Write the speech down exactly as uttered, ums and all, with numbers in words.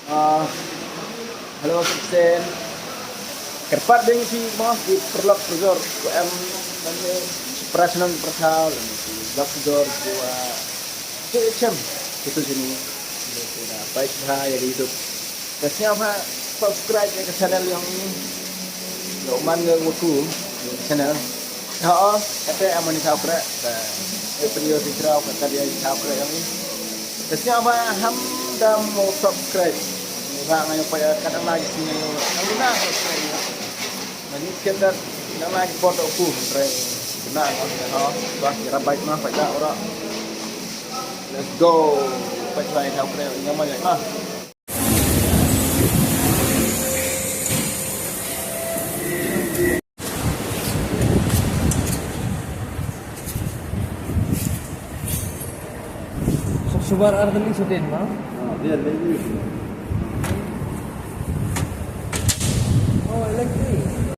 Ah, hello, Suksen. Kyrpad biang ïa phi mo, ki paralok parajor, ki em, lane ki para shnong para thaw, lane ki paralok parajor, ki wa, ki chem, ki tu sini. Ki da peit bha ïa ka YouTube. Te sngewbha subscribe ïa ka channel jong ngi. Ïa u man ngi wa ku, ïa ka channel. Hooid, kata em, ani thaw khreh, te, eh, pynïoh ti kraw, kata dei ani thaw khreh jong ngi. Te sngewbha hamdam mo subscribe. Ni ba nga ïoh peit kat nang lai ki sngi, nang na subscribe. Nang ni kat nang lai ki bot u ku, hynrei kena nang ïa ho, bah, ïa rabai ma, peit da ora. Let's go. Peit lai thaw khreh, nga ma ïa ma. Suk subar ar teli sudin ma. Ah, dia lagi.